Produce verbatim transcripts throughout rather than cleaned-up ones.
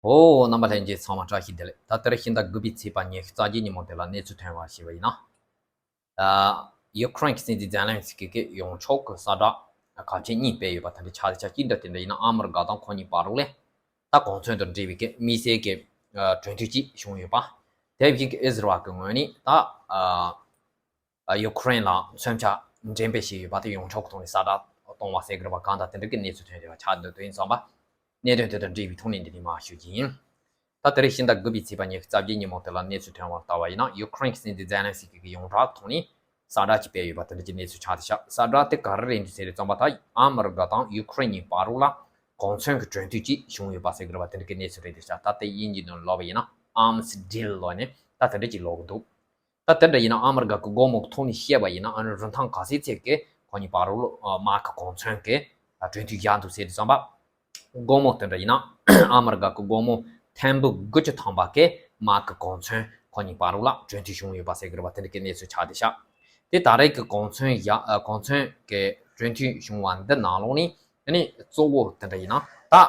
ཨོ། རྣམ་པ་ལྷན་རྒྱས་ཚང་མ་བཀྲ་ཤིས་བདེ་ལེགས། ད་ལྟ་རེ་ཕྱི་ཟླ་དགུ་པའི་ཚེས་པ་ཉི་ཤུ་རྩ་བརྒྱད་ཉིན་མོ་དེ་ལ་གནས་ཚུལ་ཐོན་པ་ཞིག་ཡིན་ན། ཨ། ཡུ་ཁུ་རེན་གྱི་སྲིད་འཛིན་ཛེ་ལན་སི་ཀི་གིས་ཡོངས་ཁྱབ་ཀྱི་གསལ་བསྒྲགས་གལ་ཆེན་གཉིས་སྤེལ་ཡོད་པ་དེ་འདྲ་ཆགས་བསྡད་ཤག་གཅིག་འདྲ་དེ་འདྲ་ཡིན་ན་ཨ་མི་རི་ཀ་དང་ཁོ་གཉིས་བར་ལ་ད་གོ་མཚོན་དང་འབྲེལ་བའི་གི་དམིགས་བསལ་གྱི་ཨ་གྲོས་མཐུན་གཅིག་བྱུང་ཡོད་པ། དེ་བཞིན་གྱི་ཨི་ཟི་རལ་གྱི་ངོས་ནས་ད་ཨ། ཡུ་ཁུ་རེན་ལ་མཚོན་ཆ་འགྲེམས་སྤེལ་བྱས་ཡོད་པ་དེ་ཡོངས་ཁྱབ་ཀྱི་ཐོག་ནས་གསལ་བསྒྲགས་གཏོང་བ་ཟེར་གྱི་རེད་པ། གང་ལྟར་དེ་འདྲ་གི་གནས་ཚུལ་ཐོན་བསྡད་པ་ཆགས་འདུག་དེ་ཡིན་ཙང་པ། གནད་དོན་དེ་དང་འབྲེལ་བའི་ཐོག་ནས་འདི་ནས་མར་ཞུ་རྒྱུ་ཡིན། ད་དེ་རིང་ཕྱི་ཟླ་དགུ་པའི་ཚེས་པ་ཉི་ཤུ་རྩ་བརྒྱད་ཉིན་མོ་དེ་ལ་གནས་ཚུལ་ཐོན་པར་ལྟ་བ་ཡིན་ན། ཡུ་ཁུ་རེན་གྱི་སྲིད་འཛིན་ཛེ་ལན་སི་ཀི་གིས་ཡོངས་གྲགས་ཐོག་ནས་གསལ་བསྒྲགས་ཅིག་སྤེལ་ཡོད་པ་དེ་འདྲ་གྱི་གནས་ཚུལ་ཆགས་བསྡད་ཤག་གསལ་བསྒྲགས་དེ་ག་རེ་རེད་འདུག་ཟེར་དུས་ཙམ་པ། ད་ཨ་མི་རི་ཀ་དང་ཡུ་ཁུ་རེན་གཉིས་བར་ལ་གོ་མཚོན་གྱི་གྲོས་མཐུན་ཅིག་བྱུང་ཡོད་པ་ཟེར་གྱི་རེད་པ། དེ་འདྲ་གི་གནས་ཚུལ་རེད་འདུག་ཤག་ད་དེ་དབྱིན་ཇིའི་ནང་ལབ་པ་ཡིན་ན་arms deal ལབ་ནས་ད་དེ་འདྲ་ཅིག་ལབ་ཀྱི་འདུག་ད་དེ་འདྲ་ཡིན་ན་ཨ་མི་རི་ཀ་གི་སྒོར་མོ་ཐོག་ནས་བཤད་པ་ཡིན་ན། ཨ་ནི་རིན་ཐང་ག་ཚད་ཅིག་གི་ཁོ་གཉིས་བར་ལ་དམག་གི་གོ་མཚོན་གྱི་གྲོས་མཐུན་བཞག་འདུག་ཟེར་དུས་ཙམ་པ། སྒོར་མོ་དེ་འདྲ་ཡིན་ན་ཨ་མི་རི་ཀ་གི་སྒོར་མོ་ཐེར་འབུམ་དགུ་བཅུ་ཐམ་པ་གི་དམག་གི་གོ་མཚོན་ཁོ་གཉིས་བར་ལ་གྲོས་མཐུན་བྱུང་ཡོད་པ་ཟེར་གྱི་རེད་པ། དེ་འདྲ་གི་གནས་ཚུལ་ཆགས་བསྡད་ཤག་དེ་ད་རེས་ཀྱི་གོ་མཚོན་ཡ། ཨ། གོ་མཚོན་གྱི་གྲོས་མཐུན་བྱུང་བ་འདི་ནང་ལོགས་ནས་ཨ་ནི་གཙོ་བོ་དེ་འདྲ་ཡིན་ན་ད་ཨ་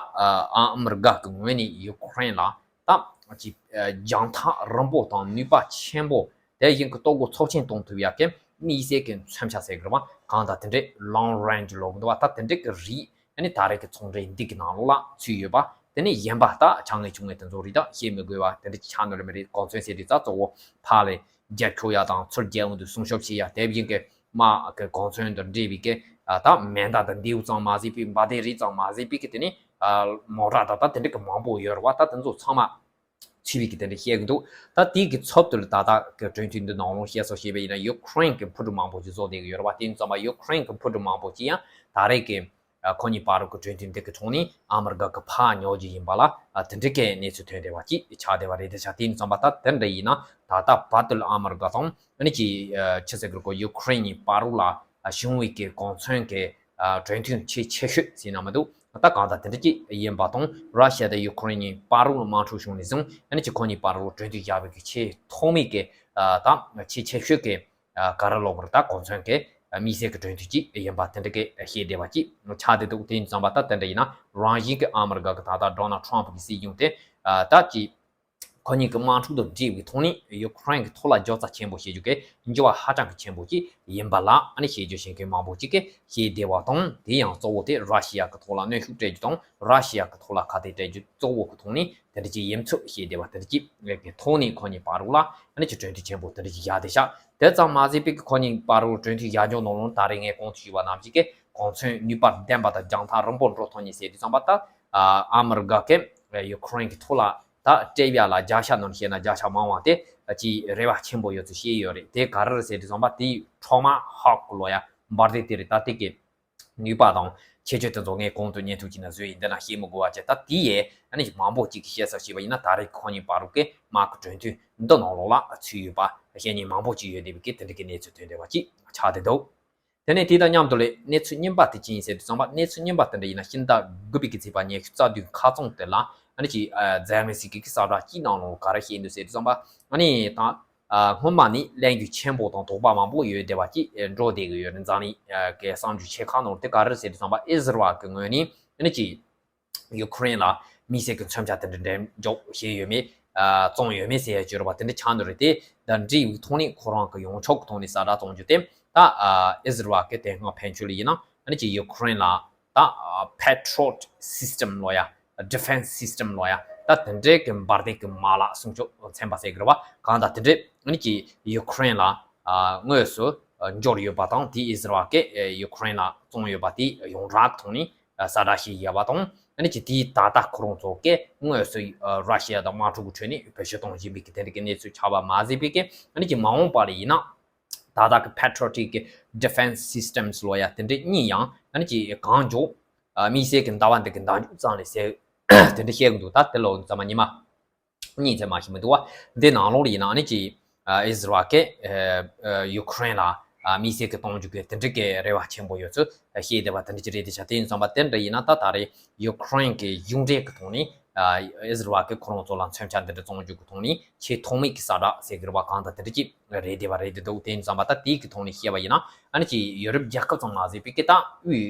ཨ་མི་རི་ཀ་གི་ངོས་ནས་ཡུ་ཁུ་རེན་ལ་ད་ཅིག་ཨ་རྒྱང་ཐག་རིང་པོ་དང་ནུས་པ་ཆེན་པོ། དེ་བཞིན་གྱི་ལྟོ་གོས་ཚབས་ཆེན་གཏོང་ཐུབ་ཡག་གི་དམིགས་བསལ་གྱི་མཚོན་ཆ་ཟེར་གྱི་རེད་པ། གང་ལྟར་དེ་འདྲའི་long range ལབ་ཀྱི་འདུག་པ། ད་དེ་འདྲའི་གི་རིགས་ཨ་ནི་ད་རེས་ཀྱི་ཚོང་འབྲེལ་འདི་གི་ནང་ལོགས་ལ་ཚུད་ཡོད་པ། དེ་ནས་གཞན་པ་ད་ཆ་ངེས་ཆུང་ངེས་དེ་ཚོ་རིགས་ད་བཤད་མི་དགོས་པ་དེ་འདྲ་ཆགས་ནོར་མི་རེད། གོ་མཚོན་ཟེར་དུས་ད་གཙོ་བོ་ཕར་ལ་རྒྱབ་ཁྱོག་ཡག་དང་ཚུར་རྒྱབ་འོང་དུས་སྲུང་སྐྱོབ་བྱེད་ཡག་དེ་བཞིན་གྱི་དམག་གི་གོ་མཚོན་དང་འབྲེལ་བའི་གི་ད་མེ་མདའ་དང་མདེའུ་ཙམ་མ་ཟད་པའི་འབར་མདེལ་རིགས་ཙམ་མ་ཟད་པའི་གི་དེ་ནས་མོ་ཊ་དང་ད་དེ་འདྲ་གི་མང་པོ་ཡོད་རེད་པ། ད་དེ་ཚོ་ཚང་མ་ཚུད་པའི་གི་དེ་འདྲ་བཤད་གི་འདུག་ད་དེའི་གི་ཚབ་ཏུ་ལ་ད་ལྟ་གི་གྲོས་མཐུན་འདི་ནང་ལོགས་བཤད་སོགས་བྱས་པ་ཡིན་ན་ཡུ་ཁུ་རེན་གི་འཕུར་གྲུ་མང་པོ་ཞིག་བཟོ་བསྡད་གི་ཡོད་རེད་པ། དེ་ཡིན་ཙང་མ་ཡུ་ཁུ་རེན་གི་འཕུར་གྲུ་མང་པོ་ཅིག་ཡང་ད་རེས་གི་ཨ་ཁོ་གཉིས་བར་གྱི་གྲོས་མཐུན་འདི་གི་ཐོག་ནས་ཨ་མི་རི་ཀ་གི་ཕར་ཉོ་རྒྱུ་ཡིན་པ་ལ་ཨ་དེ་འདྲའི་གི་གནས་ཚུལ་ཐོན་བསྡད་པ་ཅིག་ཆགས་བསྡད་པ་རེད། དེ་ཆ་དེ་ཡིན་ཙང་པ་ད་དེ་འདྲ་ཡིན་ན་ད་ལྟ་བར་དུ་ལ་ཨ་མི་རི་ཀ་དང་ཨ་ནི་ཅིག་ཨ་ཆི་ཟེར་གི་རེད་གོ། ཡུ་ཁུ་རེན་གཉིས་བར་ལ་ཨ་བྱུང་བའི་གི་གོ་མཚོན་གི་ཨ་གྲོས་མཐུན་ཆེས་ཆེ་ཤོས་ཟེར་ན་མི་འདུག་ད་གང་ལྟར་དེ་འདྲ་ཅིག་ཡིན་པ་དང་། ར་ཤི་ཡ་དང་ཡུ་ཁུ་རེན་གཉིས་བར་ལ་དམག་འཁྲུག་བྱུང་ནས་བཟུང་ཨ་ནི་ཅིག་ཁོ་གཉིས་བར་ལ་གྲོས་མཐུན་བཞག་པའི་གི་ཆེས་ཐོག་མའི་གི་ཨ་ད་ཆེས་ཆེ་ཤོས་གི་ཨ་ག་རེ་ལབ་དགོས་རེད། ད་གོ་མཚོན་གི་ཨ་དམིགས་བསལ་གྱི་གྲོས་མཐུན་ཅིག་ཡིན་པ་དེ་འདྲ་གི་བཤད་བསྡད་པ་ཅིག་ཆགས་བསྡད་འདུག་དེ་ཡིན་ཙང་པ་ད་དེ་འདྲ་ཡིན་ན་རང་བཞིན་གྱི་ཨ་མི་རི་ཀ་གི་ད་ལྟ་ཌོ་ནལ་ཊམ་གི་སྲིད་གཞུང་དེ་ཨ་ད་ཅིག་ཁོ་གཉིས་ཀྱི་དམག་འཁྲུག་དང་འབྲེལ་བའི་ཐོག་ནས་ཡུ་ཁུ་རེན་གྱི་ཐོག་ལ་འགྱུར་ཚད་ཆེན་པོ་བྱེད་རྒྱུ་གི་འགྱུར་བ་ཧ་ཅང་གི་ཆེན་པོ་ཅིག་ཡིན་པ་ལ་ཨ་ནི་བཤད་རྒྱུ་བྱེད་མཁན་མང་པོ་ཅིག་གིས་བཤད་བསྡད་པ་དང་། དེ་ཡང་གཙོ་བོ་དེ་ར་ཤི་ཡ་གི་ཐོག་ལ་གནོན་ཤུགས་སྤྲད་རྒྱུ་དང་ར་ཤི་ཡ་གི་ཐོག་ལ་ཁ་གཏད་སྤྲད་རྒྱུ་གཙོ་བོ་གི་ཐོག་ནས་དེ་འདྲ་ཅིག་ཡིན་ཚུལ་བཤད་བསྡད་པ་དེ་འདྲ་ཅིག་གི་ཐོག་ནས་ཁོ་གཉིས་བར་ལ་ཨ་ནི་ཅིག་གྲོས་མཐུན་ཆེན་པོ་དེ་འདྲ་ཅིག་བཞག་བསྡད་ཤག་དེ་ཙམ་མ་ཟད་པའི་གི་ཁོ་གཉིས་བར་ལ་གྲོས་མཐུན་བཞག་རྒྱུ་ནང་ལོགས་ད་རེས་ངས་གོང་དུ་ཞུས་པ་ནང་བཞིན་གི་གོ་མཚོན་ནུས་པ་ལྡན་པ་དང་རྒྱང་ཐག་རིང་པོ་འགྲོ་ཐུབ་མཁན་ཟེར་དུས་ཙམ་པ་ད་ཨ་མི་རི་ཀ་གིས་ཡུ་ཁུ་རེན་གྱི་ཐོག་ལ་ད་སྤྲད་ཡག་ལ་བརྒྱ་ཆ་ནང་བཤད་ན་བརྒྱ་ཆ་མང་བ་དེ་ཅིག་རེ་བ་ཆེན་པོ་ཡོད་ཚུལ་བཤད་ཡོད་རེད། དེ་ག་རེ་རེད་ཟེར་དུས་ཙམ་པ་དེའི་ཊོ་མ་ཧོག་ལབ་ཡག་འབར་མདེལ་དེ་རེད། ད་དེ་གི་ནུས་པ་དང་ཁྱད་ཆོས་དེ་ཚོ་ངས་གོང་དུ་བརྙན་ཐུང་གཅིག་ནང་བཟོས་ཡིན། འདི་ན་བཤད་མི་དགོས་པ་བྱས། ད་དེ་ཡས་ཨ་ནི་མང་པོ་ཅིག་གིས་བཤད་ས་བྱས་པ་ཡིན་ན་ད་རེས་ཁོ་གཉིས་བར་ལ་གི་དམག་གི་གྲོས་མཐུན་འདི་ནང་ལོགས་ལ་ཚུད་ཡོད་པ་བཤད་མཁན་མང་པོ་ཅིག་ཡོད་བསྡད་པའི་གི་དེ་འདྲ་གི་གནས་ཚུལ་ཐོན་བསྡད་པ་ཅིག་ཆགས་བསྡད་འདུག་དེ་ནས་དེ་དང་མཉམ་དུ་ལས་གནས་ཚུལ་རྙིང་པ་དེ་ཅི་ཡིན་ཟེར་དུས་ཙམ་པ། གནས་ཚུལ་རྙིང་པ་དེ་འདྲ་ཡིན་ན་ཕྱི་ཟླ་དགུ་པའི་གི་ཚེས་པ་ཉི་ཤུ་རྩ་བདུན་ཁ་རྩང་དེ་ལ་ཨ་ནི་ཅིག་ཨ་ཛེ་ལན་སི་ཀི་གི་གསལ་བསྒྲགས་ཅིག་ནང་ལོགས་ག་རེ་བཤད་འདུག་ཟེར་དུས་ཙམ་པ། ཨ་ནི་ད་ཨ་སྔོན་མ་ནས་གླེང་རྒྱུ་ཆེན་པོ་དང་དོགས་པ་མང་པོ་ཡོད་བསྡད་པ་ཅིག་འགྲོ་བསྡད་གི་ཡོད་རེད། འཛམ་གླིང་ཨ་གི་གསར་འགྱུར་ཆེ་ཁག་ནང་དེ་ག་རེ་ཟེར་དུས་ཙམ་པ། ཨི་ཟི་རལ་གི་ངོས་ནས་ཨ་ནི་ཅིག་ཡུ་ཁུ་རེན་ལ་དམིགས་བསལ་གྱི་མཚོན་ཆ་དེ་འདྲ་འགྲེམས་འཇོག་བྱས་ཡོད་མེད། ཨ་བཙོངས་ཡོད་མེད་ཟེར་ཡ་བརྗོད་རོགས་པ་དེ་འདྲ་ཆགས་འདུག་རེད། དེ་དང་འབྲེལ་བའི་ཐོག་ནས་ཁོ་རང་གི་ཡོངས་ཁྱབ་ཀྱི་ཐོག་ནས་གསལ་བསྒྲགས་བཙོང་རྒྱུ་དེ་ད་ཨ་ཨི་ཟི་རལ་གྱི་དེ་སྔ་ཕན་ཆོད་ལ་ཡིན་ན་ཨ་ནི་ཅིག་ཡུ་ཁུ་རེན་ལ་ད་ཨ་Patriot system ལོ་ཡ། Defense system ལོ་ཡ། ད་དེ་འདྲའི་གི་འབར་མདེལ་གི་མ་ལག་སྲུང་སྐྱོབ་ཚན་པ་ཟེར་གི་རེད་པ། གང་ལྟར་དེ་འདྲའི་ཨ་ནི་ཅིག་ཡུ་ཁུ་རེན་ལ་ཨ་དངོས་སུ་འབྱོར་ཡོད་པ་དང་། དེ་ཨི་ཟི་རལ་གྱིས་ཡུ་ཁུ་རེན་ལ་བཙོངས་ཡོད་པ་དེ་ཡོངས་གྲགས་ཐོག་ནས་གསལ་བསྒྲགས་བྱས་ཡོད་པ་དང་། ཨ་ནི་ཅིག་དེའི་ད་ལྟ་ཁོ་རང་ཚོ་གིས་དངོས་སུ་ར་ཤི་ཡ་དང་དམག་འཁྲུག་གི་ཁྲོད་ནས་བེད་སྤྱོད་གཏོང་བཞིན་པའི་གི་དེ་འདྲ་གི་གནས་ཚུལ་ཆགས་པ་མ་ཟད་པའི་གི་ཨ་ནི་ཅིག་མ་འོངས་པ་ལ་ཡིན་ན་ད་ལྟ་གི་Patriotic གི་Defense Systems ལོ་ཡ་དེ་འདྲ་གཉིས་ཡང་ཨ་ནི་ཅིག་གང་མགྱོགས་དམིགས་བསལ་གི་ཟླ་བ་འདི་གི་ཟླ་མཇུག་ཙམ་ལ་ཟེར་དེ་འདྲ་བཤད་གི་འདུག་ད་དེ་ལོ་ཚང་མ་ཉི་མ་གཉིས་ཙམ་མ་ཞིག་མི་འདུག་པ། འདི་ནང་ལོགས་ལ་ཡིན་ན་ཨ་ནི་ཅིག་ཨ་ཨི་ཟི་རལ་གྱིས་ཨ་ཨ་ཡུ་ཁུ་རེན་ལ་ཨ་དམིགས་བསལ་གྱི་གཏོང་རྒྱུ་གི་དེ་འདྲ་གི་རེ་བ་ཆེན་པོ་ཡོད་ཚུལ་བཤད་བསྡད་པ་དེ་འདྲ་ཅིག་རེད་དེ་ཤག་དེ་ཡིན་ཙང་པ་དེ་འདྲ་ཡིན་ན་ད་ད་རེས་ཡུ་ཁུ་རེན་གྱི་གཞུང་འབྲེལ་གྱི་ཐོག་ནས་ཨ་ཨི་ཟི་རལ་གྱིས་ཁོ་རང་ཚོ་ལ་མཚོན་ཆ་འདི་འདྲ་བཙོང་རྒྱུ་གི་ཐོག་ནས་ཆེས་ཐོག་མའི་གི་གསལ་བསྒྲགས་ཟེར་གི་རེད་པ། གང་ལྟར་དེ་འདྲ་ཅིག་རེད་བསྡད་པ་རེད་དེ་འདུག་དེ་ཡིན་ཙང་པ་ད་དེའི་གི་ཐོག་ནས་བཤད་པ་ཡིན་ན་ཨ་ནི་ཅིག་ཡུ་རོབ་རྒྱལ་ཁབ་ཙམ་མ་ཟད་པའི་གི་ད་དབུས་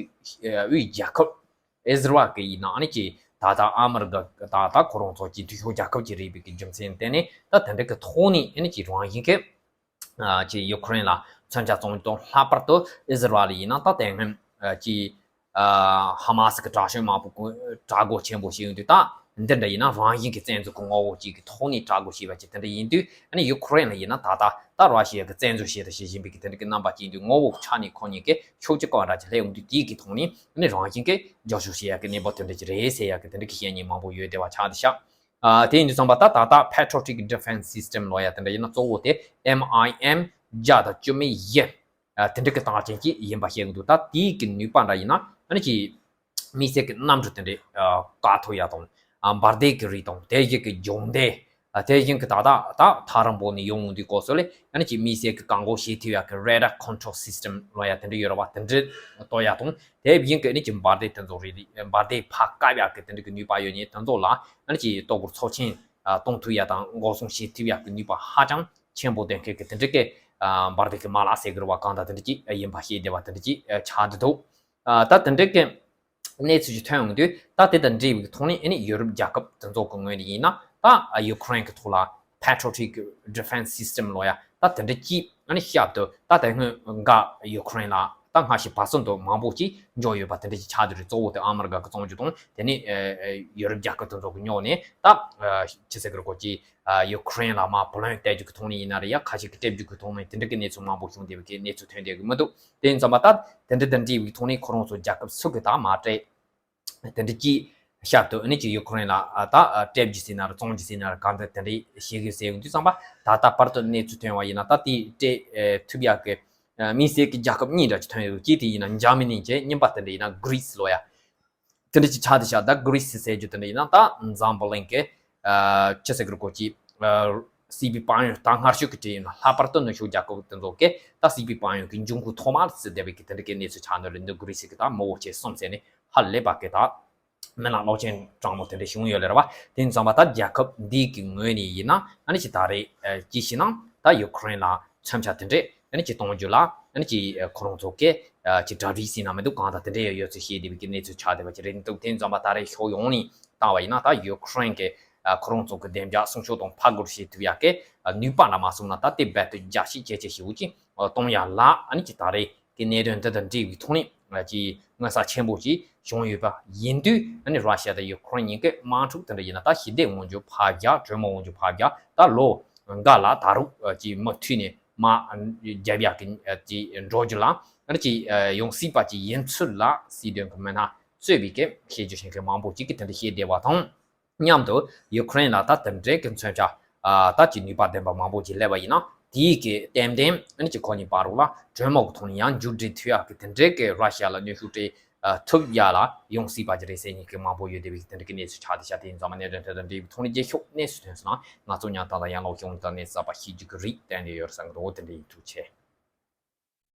ཨ་དབུས་རྒྱལ་ཁབ་ཨི་ཟི་རལ་གྱི་ཡིན་ན་ཨ་ནི་ཅིག་ ད་ལྟ་ཨ་མི་རི་ཀ་ད་ལྟ་ཁོ་རང་ཚོ་གི་འཐུས་ཤོར་རྒྱལ་ཁབ་ཅིག་རེད་པའི་གི་རྒྱུ་མཚན་བརྟེན་ནས། ད་དེ་འདྲ་གི་ཐོག་ནས་ཨ་ནི་ཅིག་རང་བཞིན་གྱི་ཨ་ཅིག་ཡུ་ཁུ་རེན་ལ་མཚོན་ཆ་བཙོང་རྒྱུ་དང་། ལྷག་པར་དུ་ཨི་ཟི་རལ་ཡིན་ན་ད་དེ་སྔོན་ཨ་ཅིག་ཨ་ཧ་མ་སི་གི་དྲག་ཤོས་མང་པོ་གི་དྲག་རྒོལ་ཆེན་པོ་བྱས་ཡོང་དུས། ད་འདི་འདྲ་ཡིན་ན་རང་བཞིན་གྱི་བཙན་འཛུལ་གྱི་ངོ་བོ་ཅིག་གི་ཐོག་ནས་དྲག་རྒོལ་བྱས་པ་ཅིག་དེ་འདྲ་ཡིན་དུས། ཨ་ནི་ཡུ་ཁུ་རེན་ལ་ཡིན་ན་ད་ལྟ་ད་ར་ཤི་ཡ་གི་བཙན་འཛུལ་བྱས་དང་བྱེད་བཞིན་པའི་གི་དེ་འདྲ་གི་རྣམ་པ་ཅིག་ཡིན་དུས། ངོ་བོ་ཆ་ནས་ཁོ་གཉིས་ཀྱི་ཕྱོགས་གཅིག་ག་བ་འདྲ་ཅིག་སླེབས་ཡོང་དུས། དེའི་གི་ཐོག་ནས་ཨ་ནི་རང་བཞིན་གྱི་རྒྱབ་སྐྱོར་བྱེད་ཡག་གི་གནས་བབ་དེ་འདྲ་ཅིག་རེད་ཟེར་ཡག་གི་དེ་འདྲ་གི་བཤད་མཁན་མང་པོ་ཡོད་བསྡད་པ་ཆགས་བསྡད་ཤག་ཨ་དེ་ཡིན་དུས་ཙམ་པ་ད་ད་ལྟ་Patriotic Defense System ལབ་ཡག་དེ་འདྲ་ཡིན་ན། གཙོ་བོ་དེ་ཨེམ་ཨའི་ཨེམ་བརྒྱ་དང་བཅུ་མེད་བཞི། ཨ་དེ་འདྲ་གི་རྟགས་ཅན་ཅིག་ཡིན་པ་བཤད་གི་འདུག་ད་དེའི་གི་ནུས་པ་འདྲ་ཡིན་ན། ཨ་ནི་ཅིག་དམིགས་བསལ་གྱི་གནམ་གྲུ་དེ་འདྲའི་ཨ་བཀག་ཐུབ་ཡག་དང་། ཨ་འབར་མདེལ་གྱི་རིགས་དང་། དེ་བཞིན་གྱི་སྦྱོང་མདེལ། ཨ་དེ་བཞིན་གྱི་ད་ལྟ་ད་ཐག་རིང་པོ་ནས་ཡོང་ཡོང་དུས་སྐབས་སུ་ལ། ཨ་ནི་ཅིག་དམིགས་བསལ་གྱི་བཀག་འགོག་བྱེད་ཐུབ་ཡག་གི་Radar Control System ལབ་ཡག་དེ་འདྲ་ཡོད་རེད་པ། དེ་འདྲ་གཏོང་ཡག་དང་། དེ་བཞིན་གྱི་ཨ་ནི་ཅིག་འབར་མདེལ་དེ་ཚོ་རེད། འབར་མདེལ་ཕར་བཀབ་ཡག་གི་དེ་འདྲ་གི་ནུས་པ་ཡོད་མཁན་དེ་ཚོ་ལ། ཨ་ནི་ཅིག་ལྟོ་གོས་ཚབས་ཆེན་ཨ་གཏོང་ཐུབ་ཡག་དང་། འགོག་སྲུང་བྱེད་ཐུབ་ཡག་གི་ནུས་པ་ཧ་ཅང་ཆེན་པོ་ལྡན་མཁན་གྱི་དེ་འདྲ་གི་ཨ་འབར་མདེལ་གྱི་མ་ལག་ཟེར་གི་རེད་པ། གང་ལྟར་དེ་འདྲ་ཅིག་ཡིན་པ་ཤེས་བདེ་བ་དེ་འདྲ་ཅིག་ཨ་ཆགས་བསྡད་འདུག་ཨ་ད་དེ་འདྲ་གི་གནས་ཚུལ་ཞིག་ཐོན་ཡོང་དུས། ད་དེ་དང་འབྲེལ་བའི་ཐོག་ནས་ཨ་ནི་ཡུ་རོབ་རྒྱལ་ཁབ་དེ་ཚོ་གི་ངོས་ནས་ཡིན་ན། ད་ཡུ་ཁུ་རེན་གྱི་ཐོག་ལ་Patriotic Defense System ལབ་ཡག་ད་དེ་འདྲ་ཅིག་ཨ་ནི་ཞབས་ཏོག་ད་དེ་སྔོན་འགའ་ཡུ་ཁུ་རེན་ལ་ད་སྔ་ཕྱི་བར་གསུམ་དུ་མང་པོ་ཅིག་འབྱོར་ཡོད་པ་དེ་འདྲ་ཅིག་ཆགས་བསྡད་རེད། གཙོ་བོ་དེ་ཨ་མི་རི་ཀ་གི་གཙང་རྒྱུ་དང་། དེ་ནས་ཨ་ཡུ་རོབ་རྒྱལ་ཁབ་དེ་ཚོ་གི་ཉོག་ནས། ད་ཨ་ཅི་ཟེར་གི་རེད། ཁོ་ཅིག་ཨ་ཡུ་ཁུ་རེན་ལ་མར་བུ་ལོན་སྟེར་རྒྱུ་གི་ཐོག་ནས་ཡིན་ན་རེད། ཡ་ཁ་ཤས་ཀྱིས་སྤྲད་རྒྱུ་གི་ཐོག་ནས་དེ་འདྲ་གི་གནས་ཚུལ་མང་པོ་བྱུང་བསྡད་པའི་གི་གནས་ཚུལ་ཐོན་བསྡད་གི་མི་འདུག་དེ་ཡིན་ཙམ་པ་ད་དེ་འདྲ་དང་འབྲེལ་བའི་ཐོག་ནས་ཁོ་རང་ཚོ་རྒྱལ་ཁབ་སུ་གི་ད་མ་སྤྲད། དེ་འདྲ་ཅིག་ཞབས་ཏོག་ཨ་ནི་ཅིག་ཡུ་ཁུ་རེན་ལ་ཨ་ད་ཨ་སྤྲད་རྒྱུ་ཟེར་ན་རེད། བཙོང་རྒྱུ་ཟེར་ན་རེད། གང་ལྟར་དེ་འདྲ་བྱེད་དགོས་ཟེར་ཡོང་དུས་ཙམ་པ། ད་ལྟ་བར་དུ་གནས་ཚུལ་ཐོན་པ་ཡིན་ན། ད་དེ་སྤྲད་ཨ་ཐུབ་ཡག་གི་ཨ་དམིགས་བསལ་གྱི་རྒྱལ་ཁབ་གཉིས་འདྲ་ཅིག་ཐོན་ཡོད། གཅིག་དེ་ཡིན་ན་འཇར་མ་ནི་བྱས། གཉིས་པ་དེ་འདྲ་ཡིན་ན་གྷི་རི་སི་ལབ་ཡག་དེ་འདྲ་ཅིག་ཆགས་བསྡད་ཤག་ད་གྷི་རི་སི་ཟེར་རྒྱུ་དེ་འདྲ་ཡིན་ན། ད་འཛམ་བུ་གླིང་གི་ཨ་ཅི་ཟེར་གི་རེད། ཁོ་ཅིག་ཨ་སྲིད་པའི་དཔལ་ཡོན་ད་སྔར་ཤོས་ཀྱི་གྲས་ཡིན་ན། ལྷག་པར་དུ་ནུབ་ཕྱོགས་རྒྱལ་ཁབ་དེ་ཚོ་གི་ད་སྲིད་པའི་དཔལ་ཡོན་གྱི་འབྱུང་ཁུངས་ཐོག་མ་ཟེར་བསྡད་པའི་གི་དེ་འདྲ་གི་གནས་ཚུལ་ཆགས་ནོར་ལས་འདུག་གྷི་རི་སི་གི་ད་མི་འབོར་ཆེ་གསུམ་ཟེར་ནས་ཧ་ལས་པ་གི་ད་མི་ནག་གློག་ཆེན་གྲང་མོ་དེ་འདྲ་བྱུང་ཡོད་ལེ་རེད་པ། དེ་ཡིན་ཙམ་པ་ད་རྒྱལ་ཁབ་འདི་གི་ངོས་ནས་ཡིན་ན། ཨ་ནི་ཅིག་ད་རེས་ཨ་ཅི་ཞིག་ན་ད་ཡུ་ཁུ་རེན་ལ་མཚོན་ཆ་དེ་འདྲས་ཨ་ནི་ཅིག་གཏོང་རྒྱུ་ལ། ཨ་ནི་ཅིག་ཨ་ཁོ་རང་ཚོ་གི་ཨ་ཅིག་གྲ་སྒྲིག་ཟེར་ན་མི་འདུག་གང་ལྟར་དེ་འདྲས་ཡོད་ཡོད་ཚུལ་བཤད་བསྡད་པའི་གི་གནས་ཚུལ་ཆགས་བསྡད་པ་ཅིག་རེད་འདུག་དེ་ཡིན་ཙམ་པ་ད་རེས་ཕྱོགས་ཡོངས་ནས་བལྟས་པ་ཡིན་ན། ད་ཡུ་ཁུ་རེན་གི་ཨ་ཁོ་རང་ཚོ་གི་བདེ་འཇགས་སྲུང་སྐྱོབ་དང་ཕར་རྒོལ་བྱེད་ཐུབ་ཡག་གི་ཨ་ནུས་པ་འདྲ་མ་སོང་ན། ད་དེ་རྦད་དེ་རྒྱ་ཆེ་ཇེ་ཆེ་ཞེ་པོ་ཅིག་ཨ་གཏོང་ཡག་ལ། ཨ་ནི་ཅིག་ད་རེས་ཀྱི་གནད་དོན་འདི་དང་འབྲེལ་བའི་ཐོག་ནས་ཀྱི་མངོན་གསལ་ཆེན་པོ་ཅིག་བྱུང་ཡོད་པ་ཡིན་དུས། ཨ་ནི་ར་ཤི་ཡ་དང་ཡུ་ཁུ་རེན་གཉིས་ཀའི་དམག་འཁྲུག་དེ་འདྲ་ཡིན་ན། ད་ཞི་བདེ་དབང་སྒྱུར་ཕར་རྒྱག་གྲོས་མོལ་དབང་སྒྱུར་ཕར་རྒྱག་ད་ལོ་འགའ་ལ་ད་རུང་ཀྱི་མུ་མཐུད་ནས་དམག་རྒྱབ་ཡག་གི་ཅིག་འགྲོ་རྒྱུ་ལ། ཨ་ནི་ཅིག་ཡོང་སྲིད་པ་ཅིག་ཡིན་ཚུལ་ལ་སྲིད་དོན་གྱི་མི་སྣ་གཙོས་པའི་གི་བཤད་རྒྱུ་བྱེད་མཁན་མང་པོ་ཅིག་གིས་དེ་འདྲ་བཤད་བསྡད་པ་དང་། མཉམ་དུ་ཡུ་ཁུ་རེན་ལ་ད་དེ་འདྲའི་གི་མཚོན་ཆ་ཨ་ད་ཀྱི་ནུས་པ་ལྡན་པ་མང་པོ་ཅིག་སླེབས་པ་ཡིན་ན། དེའི་གི་ཏན་ཏན་ཨ་ནི་ཅིག་ཁོ་གཉིས་བར་ལ་གྲོས་མོལ་གི་ཐོག་ནས་ཡང་མཇུག་སྒྲིལ་ཐུབ་ཡག་གི་དེ་འདྲའི་གི་ར་ཤི་ཡ་ལ་གནོན་ཤུགས་སྤྲད་ཨ་ཐུབ་ཡག་ལ་ཡོང་སྲིད་པ་ཅིག་རེད་ཟེར་མཁན་གི་མང་པོ་ཡོད་བསྡད་པའི་དེ་འདྲའི་གི་གནས་ཚུལ་ཆགས་བསྡད་ཤག་དེ་ཡིན་ཙང་མ་གནད་དོན་དེ་དང་འབྲེལ་བའི་ཐོག་ནས་རྒྱབ་ཤོག་གནས་ཚུལ་ཐོན་སོང་ན། ང་ཚོ་ཉར་ཐང་དང་ཡང་ལོག་གཞུང་དང་གནས་ཚུལ་གསར་པ་ཤེས་རྒྱུ་གི་རེད། ཏན་ཏན་ཡོད་རེད་བསམ་གི་འདུག་དེ་འདྲ་ཡིན། ཐུགས་རྗེ་ཆེ།